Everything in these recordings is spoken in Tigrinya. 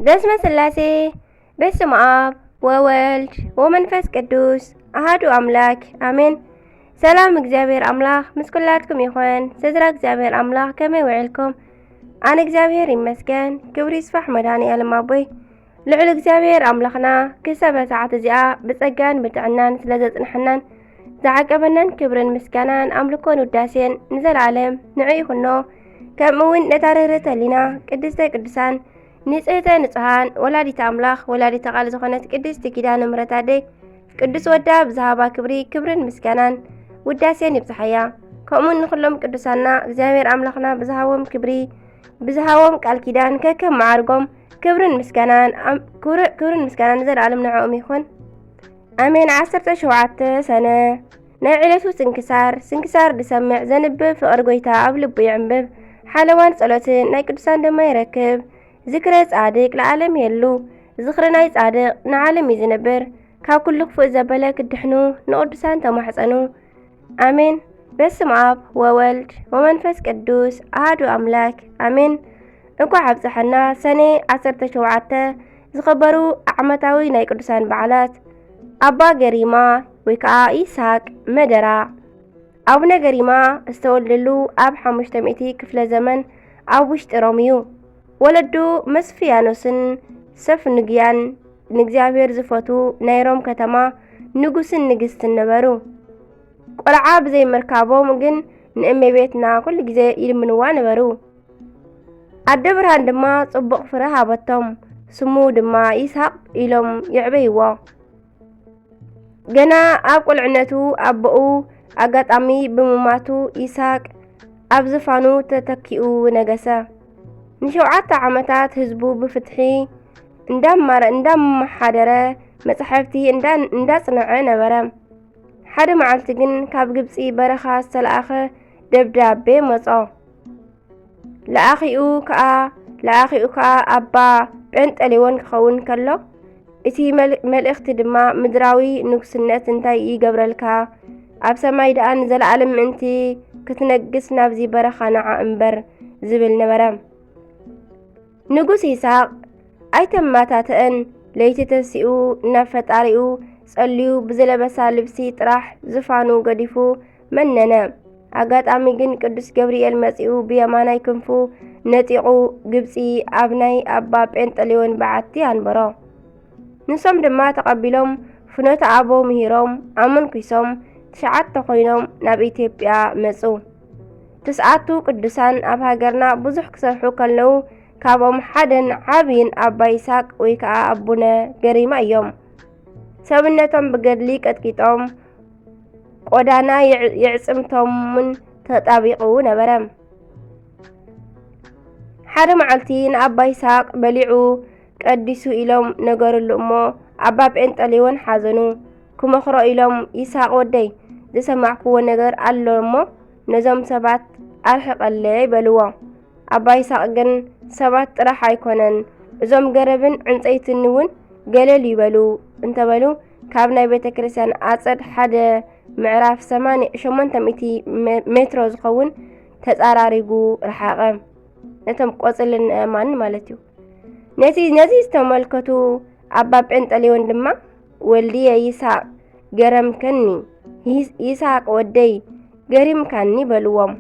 በስመ ስላሴ፣ በስመ ኣብ ወወልድ ወመንፈስ ቅዱስ ኣሃዱ ኣምላክ ኣሜን። ሰላም እግዚኣብሔር ኣምላኽ ምስ ኩላትኩም ይኹን። ስድራ እግዚኣብሔር ኣምላኽ ከመይ ውዒልኩም? ኣነ እግዚኣብሔር ይመስገን፣ ክብሪ ይስፋሕ መድኃኔ ዓለም ኣቦይ። ልዑል እግዚኣብሔር ኣምላኽና ክሰበ ሰዓት እዚኣ ብጸጋን ብጥዕናን ስለ ዘጽንሐናን ዝዓቀበናን ክብርን ምስጋናን ኣምልኮን ውዳሴን ንዘለዓለም ንዑ ይኹኖ። ከምኡ እውን ነታ ርህርህተ ህሊና ቅድስተ ቅዱሳን ንጽህተ ንጹሃን ወላዲተ ኣምላኽ ወላዲተ ቃል ዝኾነት ቅድስቲ ኪዳነ ምሕረት ኣደይ ቅዱስ ወዳ ብዝሃባ ክብሪ ክብርን ምስጋናን ውዳሴን ይብጽሓያ። ከምኡ ንኹሎም ቅዱሳና እግዚኣብሔር ኣምላኽና ብዝሃቦም ክብሪ ብዝሃቦም ቃል ኪዳን ከከም መዓርጎም ክብርን ምስጋናን ኣም- ክብር- ክብርን ምስጋናን ንዘለዓለም ንዕኦም ይኹን ኣሜን። ዓሰርተ ሸውዓተ ሰነ ናይ ዕለቱ ስንክሳር። ስንክሳር ዝሰምዕ ዘንብብ ፍቕሪ ጎይታ ኣብ ልቡ ይዕንብብ። ሓለዋን ጸሎትን ናይ ቅዱሳን ድማ ይረክብ። ዝክረ ጻድቅ ለዓለም የሉ። ዝኽሪ ናይ ጻድቅ ንዓለም እዩ ዝነብር። ካብ ኩሉ ክፉእ ዘበለ ክድሕኑ ንቅዱሳን ተማሕጸኑ። ኣሜን። በስም ኣብ ወወልድ ወመንፈስ ቅዱስ ኣሃዱ ኣምላክ ኣሜን። እንኳዕ ኣብፀሐና ሰኔ ዓሰርተ ሸውዓተ ዝኸበሩ ዓመታዊ ናይ ቅዱሳን በዓላት ኣባ ገሪማ ወይ ከዓ ይስሐቅ መደራ። ኣቡነ ገሪማ ዝተወልደሉ ኣብ ሓሙሽተ ሚእቲ ክፍለ ዘመን ኣብ ውሽጢ ሮም እዩ። ወለዱ መስፍያኖስን ሰፍንግያን ንእግዚኣብሔር ዝፈቱ ናይ ሮም ከተማ ንጉስን ንግስትን ነበሩ። ቆልዓ ብዘይምርካቦም ግን ንእመቤትና ኩሉ ግዜ ይልምንዋ ነበሩ። ኣደ ብርሃን ድማ ጽቡቕ ፍረ ሃበቶም። ስሙ ድማ ይስሐቅ ኢሎም የዕበይዎ። ገና ኣብ ቁልዕነቱ ኣቦኡ ኣጋጣሚ ብምማቱ ይስሐቅ ኣብ ዝፋኑ ተተኪኡ ነገሰ። ንሸውዓተ ዓመታት ህዝቡ ብፍትሒ እንዳማረ እንዳመሓደረ መጻሕፍቲ እንዳ እንዳጽነዐ ነበረ። ሓደ መዓልቲ ግን ካብ ግብጺ በረኻ ዝተለኣኸ ደብዳቤ መጾ። ለኣኺኡ ከኣ ለኣኺኡ ከኣ ኣባ ጴንጠሌዎን ክኸውን ከሎ እቲ መል- መልእኽቲ ድማ ምድራዊ ንጉስነት እንታይ ይገብረልካ ኣብ ሰማይ ደኣ ንዘለኣለም ምእንቲ ክትነግስ ናብዚ በረኻ ንዓ እምበር ዝብል ነበረ። ንጉስ ይስሐቅ ኣይተማታተአን። ለይቲ ተሲኡ ናብ ፈጣሪኡ ጸልዩ ብዝለበሳ ልብሲ ጥራሕ ዝፋኑ ገዲፉ መነነ። ኣጋጣሚ ግን ቅዱስ ገብርኤል መጺኡ ብየማናይ ክንፉ ነጢቑ ግብጺ ኣብ ናይ ኣባ ጴንጠሌዎን በዓቲ ኣንበሮ። ንሶም ድማ ተቐቢሎም ፍኖተ ኣቦ ምሂሮም ኣመንኩሶም ትሽዓተ ኮይኖም ናብ ኢትዮጵያ መጹ። ትስዓቱ ቅዱሳን ኣብ ሃገርና ብዙሕ ክሰርሑ ከለዉ ካብኦም ሓደን ዓብይን ኣባ ይስሐቅ ወይ ከዓ ኣቡነ ገሪማ እዮም። ሰብነቶም ብገድሊ ቀጥቂጦም ቆዳና የዕፅምቶምን ተጣቢቑ ነበረ። ሓደ መዓልቲ ንኣባ ይስሐቅ በሊዑ ቀዲሱ ኢሎም ነገርሉ እሞ ኣባ ጴንጠሌዎን ሓዘኑ። ክመኽሮ ኢሎም ይስሐቅ ወደይ ዝሰማዕክዎ ነገር ኣሎ እሞ ነዞም ሰባት ኣርሕቐለይ በልዎ። ኣባ ይስሐቅ ግን ሰባት ጥራሕ ኣይኮነን እዞም ገረብን ዕንፀይትን እውን ገለል ይበሉ እንተበሉ ካብ ናይ ቤተ ክርስቲያን ኣፀድ ሓደ ምዕራፍ ሰማንያ ሸሞንተ ሚእቲ ሜትሮ ዝኸውን ተፃራሪጉ ረሓቐ። ነቶም ቆፅልን ኣእማንን ማለት እዩ። ነቲ ነዚ ዝተመልከቱ ኣባ ጴንጠሌዎን ድማ ወልድየ ይስሐቅ ገረምከኒ፣ ይስሐቅ ወደይ ገሪምካኒ በልዎም።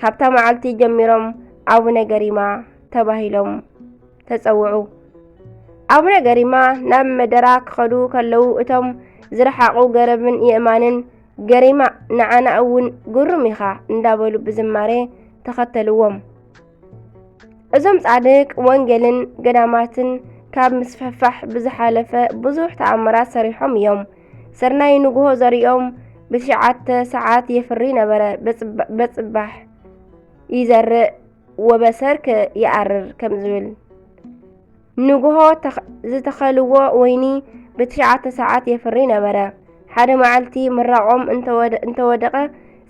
ካብታ መዓልቲ ጀሚሮም ኣቡነ ገሪማ ተባሂሎም ተጸውዑ። ኣቡነ ገሪማ ናብ መደራ ክኸዱ ከለዉ እቶም ዝረሓቑ ገረብን የእማንን ገሪማ ንዓና እውን ግሩም ኢኻ እንዳበሉ ብዝማሬ ተኸተልዎም። እዞም ጻድቅ ወንጌልን ገዳማትን ካብ ምስፍሕፋሕ ብዝሓለፈ ብዙሕ ተኣምራት ሰሪሖም እዮም። ስርናይ ንግሆ ዘሪኦም ብትሽዓተ ሰዓት የፍሪ ነበረ፣ በጽባ- በጽባሕ ይዘርእ ወበሰርክ ይኣርር ከም ዝብል። ንግሆ ተኽ- ዝተኸልዎ ወይኒ ብትሽዓተ ሰዓት የፍሪ ነበረ። ሓደ መዓልቲ ምራቖም እንተወደ- እንተወደቐ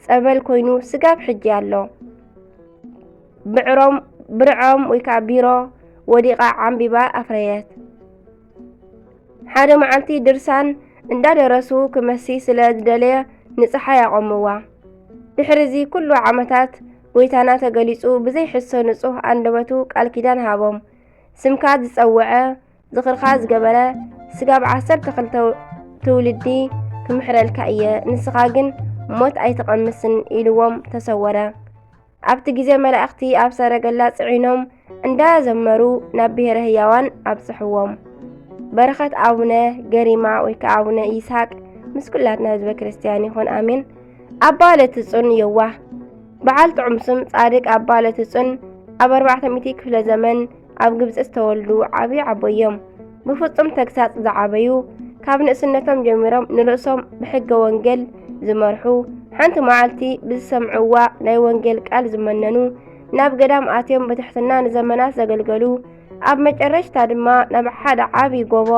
ጸበል ኮይኑ ስጋብ ሕጂ ኣሎ። ብዕሮም ብርዖም ወይ ከዓ ቢሮ ወዲቓ ዓምቢባ ኣፍረየት። ሓደ መዓልቲ ድርሳን እንዳደረሱ ክመሲ ስለ ዝደለየ ንፀሓይ ኣቆምዋ። ድሕሪ እዚ ኩሉ ዓመታት ጎይታና ተገሊፁ ብዘይሕሶ ንፁህ ኣንደበቱ ቃል ኪዳን ሃቦም። ስምካ ዝጸውዐ፣ ዝኽርኻ ዝገበረ፣ ስጋብ ዓሰርተ ክልተ ትውልዲ ክምሕረልካ እየ፣ ንስኻ ግን ሞት ኣይትቐምስን ኢልዎም ተሰወረ። ኣብቲ ግዜ መላእኽቲ ኣብ ሰረገላ ጽዒኖም እንዳዘመሩ ናብ ብሔረ ህያዋን ኣብጽሕዎም። በረኸት ኣቡነ ገሪማ ወይ ከዓ ኣቡነ ይስሐቅ ምስ ኩላትና ህዝበ ክርስቲያን ይኹን፣ ኣሜን። ኣባ ለትጹን የዋህ በዓል ጥዑም ስም ጻድቅ ኣባ ለትጹን ኣብ ኣርባዕተ ሚእቲ ክፍለ ዘመን ኣብ ግብጺ ዝተወልዱ ዓብዪ ዓቦ እዮም። ብፍጹም ተግሳጽ ዝዓበዩ፣ ካብ ንእስነቶም ጀሚሮም ንርእሶም ብሕገ ወንጌል ዝመርሑ፣ ሓንቲ መዓልቲ ብዝሰምዕዋ ናይ ወንጌል ቃል ዝመነኑ፣ ናብ ገዳም ኣትዮም ብትሕትና ንዘመናት ዘገልገሉ፣ ኣብ መጨረሽታ ድማ ናብ ሓደ ዓብዪ ጎቦ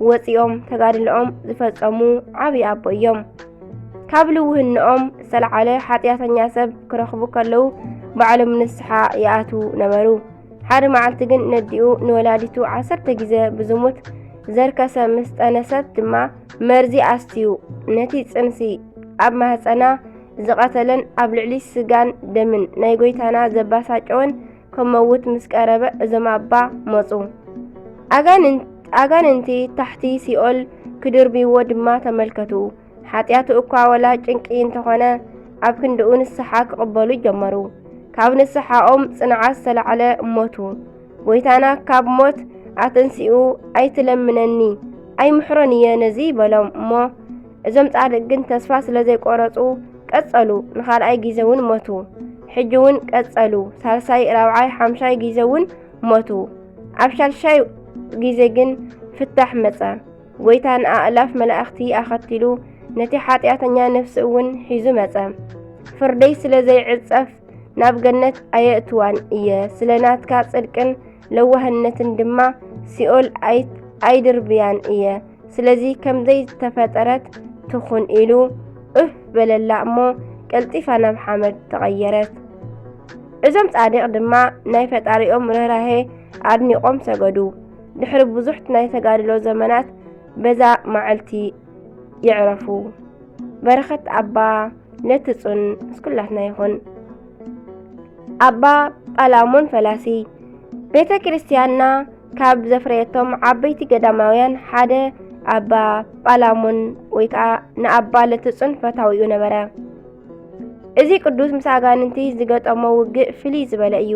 ወጺኦም ተጋድሎኦም ዝፈጸሙ ዓብዪ ኣቦ እዮም። ካብ ልውህንኦም ዝተለዓለ ሓጢኣተኛ ሰብ ክረኽቡ ከለዉ ባዕሎም ንስሓ ይኣትዉ ነበሩ። ሓደ መዓልቲ ግን ነዲኡ ንወላዲቱ ዓሰርተ ግዜ ብዝሙት ዘርከሰ ምስ ጠነሰት ድማ መርዚ ኣስትዩ ነቲ ጽንሲ ኣብ ማህጸና ዝቐተለን ኣብ ልዕሊ ስጋን ደምን ናይ ጎይታና ዘባሳጨወን ክመውት ምስ ቀረበ እዞም ኣባ መጹ። ኣጋንንት-፣ ኣጋንንቲ ታሕቲ ሲኦል ክድርብይዎ ድማ ተመልከቱ። ሓጢኣቱ እኳ ወላ ጭንቂ እንተኾነ ኣብ ክንድኡ ንስሓ ክቕበሉ ጀመሩ። ካብ ንስሓኦም ጽንዓት ዝተላዕለ ሞቱ። ጎይታና ካብ ሞት ኣተንሲኡ ኣይትለምነኒ ኣይምሕሮን እየ ነዚ በሎም እሞ እዞም ጻድቅ ግን ተስፋ ስለ ዘይቆረጹ ቀጸሉ። ንኻልኣይ ግዜ እውን ሞቱ። ሕጂ እውን ቀጸሉ። ሳልሳይ፣ ራብዓይ፣ ሓምሻይ ግዜ እውን ሞቱ። ኣብ ሻልሻይ ግዜ ግን ፍታሕ መጸ። ጎይታ ንኣእላፍ መላእኽቲ ኣኸቲሉ ነቲ ሓጢኣተኛ ነፍሲ እውን ሒዙ መጸ። ፍርደይ ስለ ዘይዕጸፍ ናብ ገነት ኣየእትዋን እየ። ስለ ናትካ ጽድቅን ለዋህነትን ድማ ሲኦል ኣይ-፣ ኣይድርብያን እየ። ስለዚ ከም ዘይተፈጠረት ትኹን ኢሉ እፍ በለላ እሞ ቀልጢፋ ናብ ሓመድ ተቐየረት። እዞም ጻድቕ ድማ ናይ ፈጣሪኦም ርህራሄ ኣድኒቖም ሰገዱ። ድሕሪ ብዙሕ ናይ ተጋድሎ ዘመናት በዛ መዓልቲ የዕረፉ። በረኸት ኣባ ለትጹን ምስ ኩላትና ይኹን። ኣባ ጳላሞን ፈላሲ። ቤተ ክርስቲያንና ካብ ዘፍረየቶም ዓበይቲ ገዳማውያን ሓደ ኣባ ጳላሞን ወይ ከዓ ንኣባ ለትጹን ፈታዊኡ ነበረ። እዚ ቅዱስ ምስ ኣጋንንቲ ዝገጠሞ ውግእ ፍልይ ዝበለ እዩ።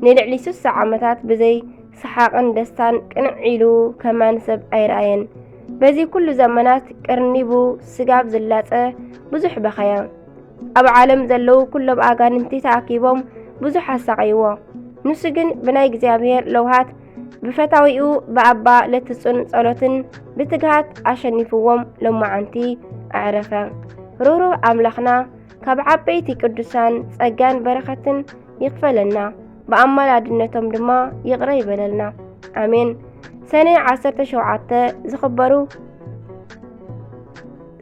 ንልዕሊ ስሳ ዓመታት ብዘይ ሰሓቕን ደስታን ቅንዕ ኢሉ ከማን ሰብ ኣይረኣየን። በዚ ኩሉ ዘመናት ቅርኒቡ ስጋብ ዝላጸ ብዙሕ በኸየ። ኣብ ዓለም ዘለዉ ኩሎም ኣጋንንቲ ተኣኪቦም ብዙሕ ኣሳቐይዎ። ንሱ ግን ብናይ እግዚኣብሔር ለውሃት ብፈታዊኡ ብኣባ ለትጹን ጸሎትን ብትግሃት ኣሸኒፍዎም ሎማዓንቲ ኣዕረፈ። ርህሩህ ኣምላኽና ካብ ዓበይቲ ቅዱሳን ጸጋን በረኸትን ይኽፈለና፣ ብኣማላድነቶም ድማ ይቕረ ይበለልና። ኣሜን። ሰነ ዓሰርተ ሸውዓተ ዝኽበሩ፣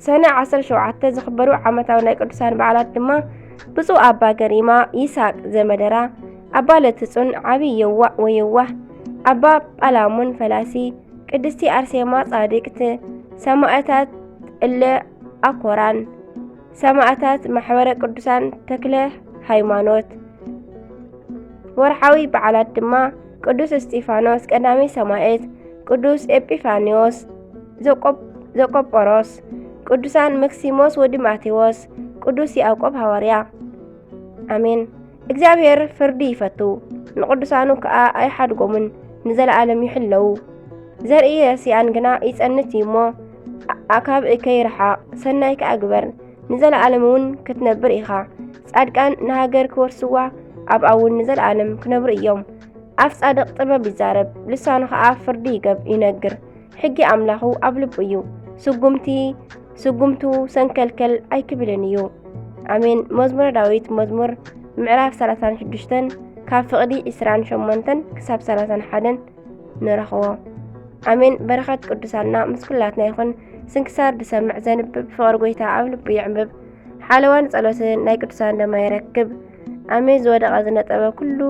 ሰነ ዓሰርተ ሸውዓተ ዝኽበሩ ዓመታዊ ናይ ቅዱሳን በዓላት ድማ ብፁዕ ኣባ ገሪማ ይስሐቅ ዘመደራ፣ ኣባ ለትጹን ዓብዪ የዋእ ወየዋህ፣ ኣባ ጳላሞን ፈላሲ፣ ቅድስቲ ኣርሴማ ጻድቅት፣ ሰማእታት እለ ኣኮራን፣ ሰማእታት ማሕበረ ቅዱሳን ተክለ ሃይማኖት። ወርሓዊ በዓላት ድማ ቅዱስ እስጢፋኖስ ቀዳማይ ሰማዕት፣ ቅዱስ ኤጲፋንዮስ ዘቆ-፣ ዘቆጶሮስ፣ ቅዱሳን መክሲሞስ ወዲ ማቴዎስ፣ ቅዱስ ያዕቆብ ሃዋርያ። ኣሜን። እግዚኣብሔር ፍርዲ ይፈቱ፣ ንቅዱሳኑ ከኣ ኣይሓድጎምን፣ ንዘለዓለም ይሕለዉ። ዘርኢ ረሲኣን ግና ይጸንት እዩ እሞ፣ ኣ-፣ ካብ እከይ ርሓቕ፣ ሰናይ ከኣ ግበር፣ ንዘለዓለም እውን ክትነብር ኢኻ። ጻድቃን ንሃገር ክወርስዋ፣ ኣብኣ እውን ንዘለዓለም ክነብሩ እዮም። ኣፍ ጻድቕ ጥበብ ይዛረብ፣ ልሳኑ ኸኣ ፍርዲ ይገብ-፣ ይነግር። ሕጊ ኣምላኹ ኣብ ልቡ እዩ። ስጉምቲ፣ ስጉምቱ ሰንከልከል ኣይክብልን እዩ። ኣሜን። መዝሙረ ዳዊት መዝሙር ምዕራፍ ሰላሳን ሽዱሽተን ካብ ፍቕዲ ዕስራን ሸሞንተን ክሳብ ሰላሳን ሓደን ንረኽቦ። ኣሜን። በረኸት ቅዱሳንና ምስ ኩላትና ይኹን። ስንክሳር ዝሰምዕ ዘንብብ ፍቕሪ ጎይታ ኣብ ልቡ የዕምብብ። ሓለዋን ጸሎትን ናይ ቅዱሳን ደማ ይረክብ። ኣሜን። ዝወደቐ ዝነጠበ ኩሉ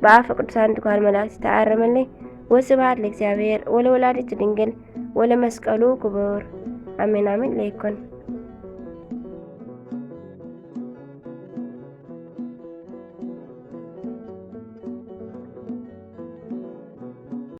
ብኣፈ ቅዱሳን ትጓል መላእክት ተኣረመለይ። ወስብሐት ለእግዚኣብሔር ወለወላዲቱ ድንግል ወለመስቀሉ ክቡር። ኣሜን ኣሜን ለይኩን።